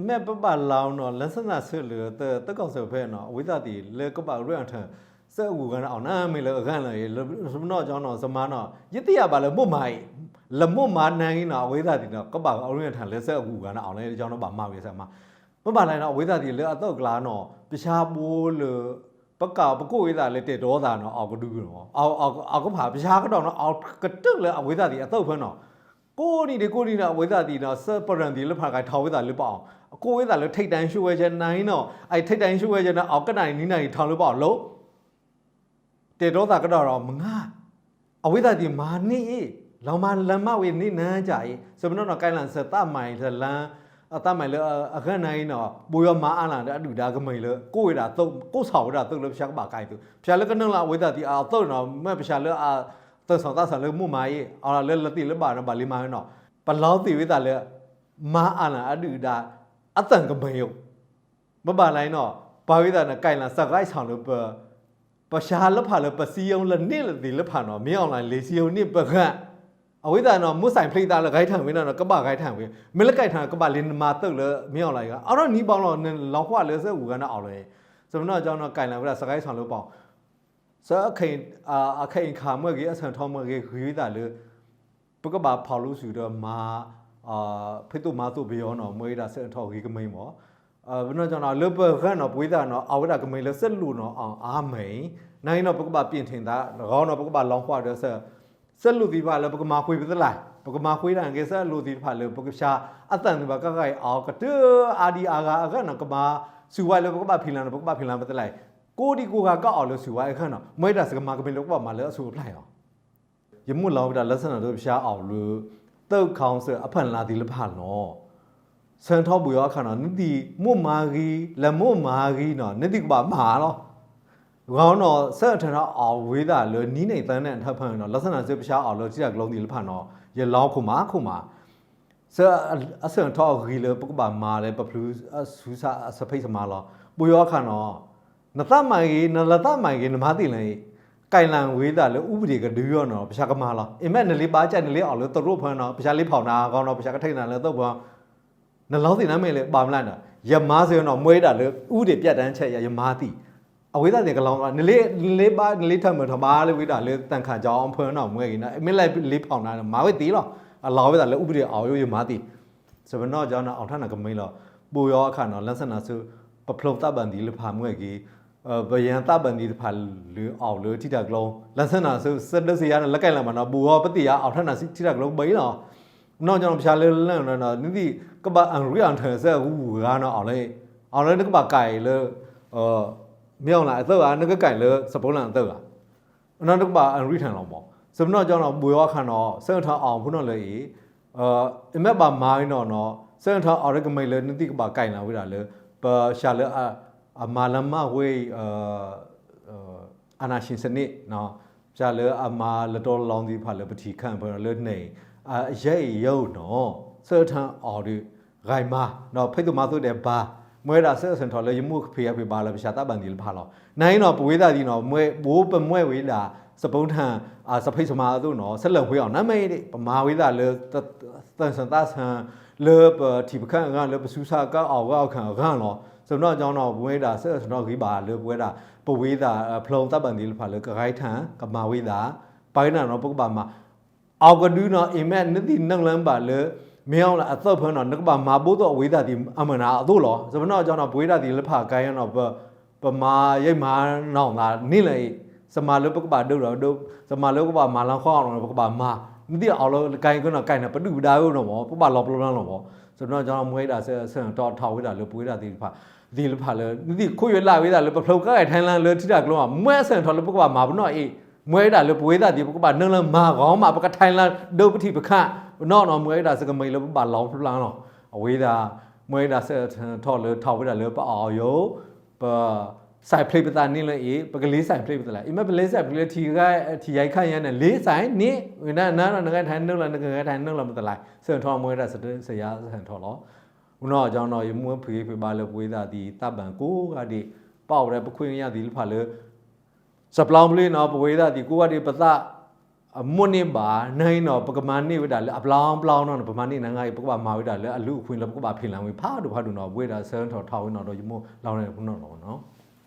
ဖဲပဘၣ်လီၤနီၤ လၢစနၢ်ဆၢလၢ တၢ်ကီၢ်စၢၣ်ဖဲနီၤ အဝဲသ့ၣ်သ့ၣ်လၢကဘၣ်ရ့အထၢၣ် စၢအဂုၤအဂၤန့ၣ် အီၣ်နမ့ၢ်လၢအဂၤလီၤအံၤ လၢပနီၢ်ကၠီနီၤ စမၤနီၤ ယသ့ၣ်ညါဘၣ်လၢမိၢ်မၤအံၤ လၢမိၢ်မၤနၤအံၤနီၤ အဝဲသ့ၣ်သ့ၣ်နီၤ ကဘၣ်ရ့အထၢၣ်လၢစၢအဂုၤအဂၤန့ၣ် အီၣ်လၢကၠီနီၤ ဘၣ်မၤဝံၤစၢမၤ မ့ၢ်ဘၣ်လဲၣ်နီၤ အဝဲသ့ၣ်သ့ၣ်လၢအသီၣ်ကျါနီၤ ပဆါဘိလၢ ပကးပကိးဝဲသးလၢတဲာ်တီသးနီၤ အီၣ်ကဒုနီၤ အီၣ်ကဖး ပဆါကဒီးနီၤ အီၣ်ကတၢၢ်လၢအဝဲသ့ၣ်သ့ၣ်အသီၣ်ဖဲနီၤ ကိးနံၤဒဲးကိးနံၤဒဲး အဝဲသ့ၣ်သ့ၣ်နီၤ စၢပရၢၣ်သ့ၣ်လၢဖးကၤထီဝဲသးလၢပအီၣ် အကိးဝဲသးလၢ ထိပ်တန်းရွေးဝဲကျဲ နၤအံၤနီၤ အ ထိပ်တန်းရွေးဝဲကျဲန့ၣ် အီၣ်ကနၣ်နံၤနၤအံၤထီလၢပအီၣ်လီၤ တဲာ်တီသးကဒီးဒီးမုၢ်ဂၤ အဝဲသ့ၣ်သ့ၣ်မၤန့ၢ်အံၤ လီၤမၤလၢမၢ်ဝဲန့ၣ်နၤကၢ်အံၤ စၢပနီၢ်နီၤ ကဲလၢစၢသးမၤအံၤလၢ အသးမၤလၢအဂၤနၤအံၤနီၤ ဘိယီၤမၤအါလၢအဒုၣ်ဒါကမံၤလၢ ကိးဝဲဒၣ်သိၣ် ကိးဆီၣ်ဝဲဒၣ်သိၣ်လၢပဆါကဘၣ်ကဲအံၤသိး ပဆါလၢကနုာ်လီၤအဝဲသ့ၣ်သ့ၣ်အသိၣ်နီၤ မ့ၢ်ပဆါလၢအ သၢၣ်စီၣ်သးစီၣ်လၢမိၢ်မၤအံၤ အီၣ်လၢလၢသ့ၣ်လၢဘၣ်နီၤ ဘၣ်လံမၤနီၤ ပလီၤသ့ၣ်ဝဲသးလၢ မၤအါလၢအဒုၣ်ဒါ အသၢၣ်ကမံၤယိာ် မ့ၢ်ဘၣ်လဲၣ်နီၤ ပှၤဝဲသ့ၣ်န့ၣ် ကဲလၢစၢဂဲၤဆီၣ်လၢပ ပဆါလၢဖးလၢပစံယိၤလၢန့ၢ်လၢသ့ၣ်လၢဖးနီၤ မ့ၢ်အီၣ်လၢလ့စံယိၤန့ၢ်ပဂၤ အဝဲသ့ၣ်နီၤ မ့ၢ်စဲးဖျ့သးလၢဂဲၤထၢၣ်ဝဲနီၤ ကဘၣ်ဂဲၤထၢၣ်ဝဲ မ့ၢ်လၢကဲထၢၣ်ကဘၣ်လံနမၤသိၣ်လၢ မ့ၢ်အီၣ်လၢအဂၤ အါထီၣ်နံၣ်ဘီလီၤ နလီၤကွၢ်လၢစၢအဂုၤအဂၤန့ၣ်အီၣ်လီၤ စၢပနီၢ်ကၠီနီၤ ကဲလၢဝဲဒၣ်စၢဂဲၤဆီၣ်လၢပီၤ စၢ အခ့အံၤခါမ့ၢ်ဂ့ၤ အဆၢထီၣ်မ့ၢ်ဂ့ၤ ဂ့ၤဝဲသးလၢ ပကဘၣ်ဖးလိစူၤဒီးမၤ ဖဲသိၣ်မၤသိၣ်ပယီၤနီၤ မ့ၢ်ဝဲဒၣ်စၢထီၣ်ဂ့ၤကမံၤမး ပနီၢ်ကၠီနီၤ လၢပဂၤနီၤ ပဝဲသ့ၣ်နီၤ အဝဲဒၣ်ကမံၤလၢစၢလိာ်နီၤ အါမံၤ နၤအံၤနီၤ ပကဘၣ်ပ့ၣ်ထ့ၣ်သး ဂီၤနီၤ ပကဘၣ်လီၤကွၢ်ဒီးစၢ စၢလိာ်သ့ၣ်တဖၣ်လၢပကမၤဃ့ပသလဲၣ် ပကမၤဃ့တၢ်က့ၤစၢလိာ်သ့ၣ်တဖၣ်လၢ ပကဆါအသၢၣ်န့ၣ်ဘၣ်ကဂၤအီၤကတၢၢ်အါဒံအါဂၤအဂၤနီၤ ကမၤစူၤဝဲလၢပကဘၣ်ဖံးလၢ်နီၤ ပကဘၣ်ဖံးလၢ်ပသလဲၣ် ကိးဒံကိးဂၤကအီၣ်လၢစူၤဝဲအဂၤနီၤ မ့ၢ်ဝဲဒၣ်စကမၤကမံၤလၢပကဘၣ်မၤလၢအဆိအဖျဲၣ်အီၤ ယမိၢ်လီၤဝဲဒၣ်လၢစၢနီၤ ဒ်ပဆါအီၣ်လၢ သၢခီစၢအဖၢၣ်လါသ့ၣ်တဖၣ်နီၤ ဆၢထီၣ်ဘိယီၤအခါနီၤ နသ့ၣ်မိၢ်မၤဂ့ၤ လၢမိၢ်မၤဂ့ၤနီၤ နသ့ၣ်ကဘၣ်မၤလီၤ ဂီၤနီၤ စၢထၢၣ်ထီၣ်အီၣ်ဝဲဒၣ်လၢနံၣ်န့ၣ်သၢန့ၣ်အထၢၣ်ဖၢၣ်နီၤ လၢစၢနီၤစၢပဆါအီၣ်လၢထံတၢ်ကျိၤသ့ၣ်တဖၣ်နီၤ ယလီၤခိၣ်မးခိၣ်မး စၢ အဆၢထီၣ်အဂ့ၤလၢပကဘၣ်မၤလၢပဖျူစူစၢ်အစဖံးစမၤလီၤ ဘိယီၤအခါနီၤ နသးမၤဂ့ၤ နလၢသးမၤဂ့ၤ နမၤသ့ၣ်လၢ ကဲလၢဝဲဒၣ်လၢအူပဒ့ၣ်ကဒုအီၤနီၤ ပဆါကမၤလီၤ အ့မ့ၢ်နလ့ဘၣ်ကၢ်နလ့အီၣ်လၢသရိာ်ဖၢနီၤ ပဆါလ့ဖီၣ်နၤဂီၤနီၤ ပဆါကထံၣ်နၤလၢသရိာ်ဖၢ နလီၤသ့ၣ်နၤမ့ၢ်လၢဘၣ်မနုၤဒီး ယမၤစၢၤနီၤ မ့ၢ်ဝဲဒၣ်လၢအူပဒ့ၣ်ပျဲတၢ်ဆဲးယၤ ယမၤသ့ၣ် အဝဲသ့ၣ်န့ၣ်ကလီၤ နလ့ နလ့ဘၣ် နလ့ထၢၣ်မုၢ်ထီၣ်ဘၣ်လၢဝဲဒၣ်လၢတၢ်ခးကၠီအဖၢနီၤ မ့ၢ်ဂ့ၤနီၤ မ့ၢ်လၢလ့ဖီၣ်နၤ မၤဝဲသ့ၣ်လီၤ အလီၤဝဲဒၣ်လၢအူပဒ့ၣ်အီၣ်ယမၤသ့ၣ် စၢပနီၢ်ကၠီနီၤ အီၣ်ထၣ်နၤကမံၤလီၤ ဘိယီၤအခါနီၤ လၢစၢနီၤဆၢ ပဖျိသးဘၣ်သ့ၣ်တဖၣ်မ့ၢ်ဂ့ၤ ပယီၤသးဘၣ်သ့ၣ်တဖၣ်လၢအီၣ်လၢထံတၢ်ကျိၤ လၢစၢနီၤဆၢ စၢဒၢစၢယါနီၤ လၢကဲလၢမးနီၤ ဘိယီၤပသ့ၣ်ယါအီၣ်ထၣ်နၤထံတၢ်ကျိၤဘၣ်အံၤလီၤ နီၢ်ကၠီနီၤ ပဆါလၢလၢနီၤ နသ့ၣ်ကဘၣ်အရ့အထၢၣ်စၢအဂုၤအဂၤနီၤ အီၣ်လၢ အီၣ်လၢနကဘၣ်ကဲလၢ မ့ၢ်အီၣ်လၢအသၢဂၤ နကကဲလၢစပိလၢအသၢဂၤ အနီၢ်နကဘၣ်အရ့ထၢၣ်လီၤမး စၢပနီၢ်ကၠီနီၤ ဘိယီၤအခါနီၤ စၢထၢၣ်အီၣ်ဖိနီၤလၢအံၤ အမ့ၢ်ဘၣ်မၤဝဲနီၤနီၤ စၢထၢၣ်အီၣ်လၢကမံၤလၢနသ့ၣ်ကဘၣ်ကဲလၢဝဲဒၣ်လၢ ပဆါလၢ အမၤလၢမၢ်ဝဲ အာဏာရှင်စနစ် ပဆါလၢအမၤလၢတီလီၤသ့ၣ်တဖၣ်လၢပထံၣ်ခၣ်ဖၢလၢန့ၣ် အယဲၢ်အံၤယိာ်နီၤ စၢထၢၣ်အီၣ်ဒီး ဂၤမၤ ဒီးဖဲသိၣ်မၤသိၣ်ဒဲးဘၣ် မ့ၢ်ဝဲဒၣ်စၢထၢၣ်ထီၣ်လၢယမိၢ်ကဖံးအဖံးဘၣ်လၢပဆါသးဘၣ်သ့ၣ်တဖၣ်လီၤ နၤအံၤနီၤ ပဝဲသးသ့ၣ်နီၤ မ့ၢ်ဘိပမွဲဝဲဒၣ် စပိထၢၣ် စဖံးစမၤအသိးနီၤ စလၢာ်ဝဲအီၤနမ့ၢ်ဒ် ပမၤဝဲသးလၢ သၢၣ်စၢသးစၢ လၢပထံၣ်ပခၣ်အဂၤ လၢပဆူစၢကါအီၣ်ဝဲအီၣ်ခၣ်အဂၤလီၤ စၢပနီၢ်ကၠီနီၤ ပဝဲဒၣ်စၢထၢၣ်ထီၣ်ဂ့ၤဘၣ်လၢပဝဲဒၣ် ပဝဲသးဖျိသးဘၣ်သ့ၣ်တဖၣ်လၢကဂဲၤထၢၣ် ကမၤဝဲသး ပာ်ဝဲဒၣ်နီၤ ပကဘၣ်မၤ အီၣ်ကဒုနီၤ အ့မ့ၢ်နသ့ၣ်နုာ်လီၤဘၣ်လၢ မ့ၢ်အီၣ်လၢအသၢဖၢနီၤ နကဘၣ်မၤဘိသိၣ်အဝဲသးသ့ၣ်အမုၢ်နၤအသိးလီၤ စၢပနီၢ်ကၠီနီၤ ပဝဲဒၣ်သ့ၣ်လၢဖးကါယီနီၤ ပမၤယဲမၤနီၢ်သးန့ၣ်လၢအံၤ စမၤလၢပကဘၣ်ဒိၣ်ဒီးဒိၣ် စမၤလၢပကဘၣ်မၤလီၤဃီအီၤနီၤ ပကဘၣ်မၤ နသ့ၣ်အီၣ်လၢကါယီကနီၤ ကါယီန့ၣ် ပဒုၣ်ပဒါဝဲနီၤမး ပဘၣ်လီၤပျီလီၤမး စၢပနီၢ်ကၠီနီၤ မ့ၢ်ဝဲဒၣ်စၢထၢၣ်ထီၣ်ဝဲဒၣ်လၢပဝဲဒၣ်သ့ၣ်တဖၣ် သ့ၣ်တဖၣ်လၢ နသ့ၣ်ခိၣ်ယွဲလၢဝဲဒၣ်လၢပဖျိကါဂဲၤထဲလၢ လၢထံတၢ်ကျိၤမး မ့ၢ်စၢထၢၣ်ထီၣ်လၢပကဘၣ်မၤပနီၣ်အံၤ မ့ၢ်ဝဲဒၣ်လၢပဝဲသးသ့ၣ် ပကဘၣ်နုာ်လီၤမၤဂီၤမး ပကထဲလၢ ဒိပထံၣ်ပခၣ် ပနီၣ်နီၤ မ့ၢ်ဝဲဒၣ်စကမံၤလၢပဘၣ်လီၤပျီလီၤနီၤ အဝဲဒၣ် မ့ၢ်ဝဲဒၣ်စၢထၢၣ်ထီၣ်လၢထီၣ်ဝဲဒၣ်လၢပအီၣ်ယိာ် ပ စဲးဖျ့ပသးန့ၣ်လၢအံၤ ပကလ့စဲးဖျ့ပသးလဲၣ် အံၤမ့ၢ်ပလ့စဲးဖျ့လၢထံဂၤ ထံယါအံၤခါယါန့ၣ် လ့စဲးန့ၣ် ဝဲဒၣ်နၤနီၤ နဂဲၤထဲနုာ်လီၤ နကဂဲၤထဲနုာ်လီၤပသးလဲၣ် စၢထၢၣ်ထီၣ်မ့ၢ်ဝဲဒၣ်စၢထၢၣ်ထီၣ်လီၤ ပနီၢ်ကၠီနီၤ ယမိၢ်ဖံးဖံးဘၣ်လၢပဝဲသးသ့ၣ် သးဘၣ်ကိးဂၤဒဲး ပာ်ဝဲဒၣ်ပခွ့ၣ်ညါသ့ၣ်တဖၣ်လၢ စပျီပျ့ၤနီၤ ပဝဲသးသ့ၣ်ကိးဂၤဒဲး ပသး အမိၣ်န့ၢ်ဘၣ် နဟံနီၤ ပကမၤန့ၢ်ဝဲဒၣ်လၢအပျီပျီနီၤ ပမၤန့ၢ်နၤဂ့ၤ ပကဘၣ်မၤဝဲဒၣ်လၢအလုၢ်အဃုလၢပကဘၣ်ဖံးလၢ်ဝံၤ ဖးဒိၣ်ဖးဒိၣ်နီၤ ဘှဲဒၣ်ဆၢထီၣ်ထီၣ်ဝဲနီၤ ဒီးယမိၢ်လီၤဝဲန့ၣ်ပနီၣ်လီၤနီၤ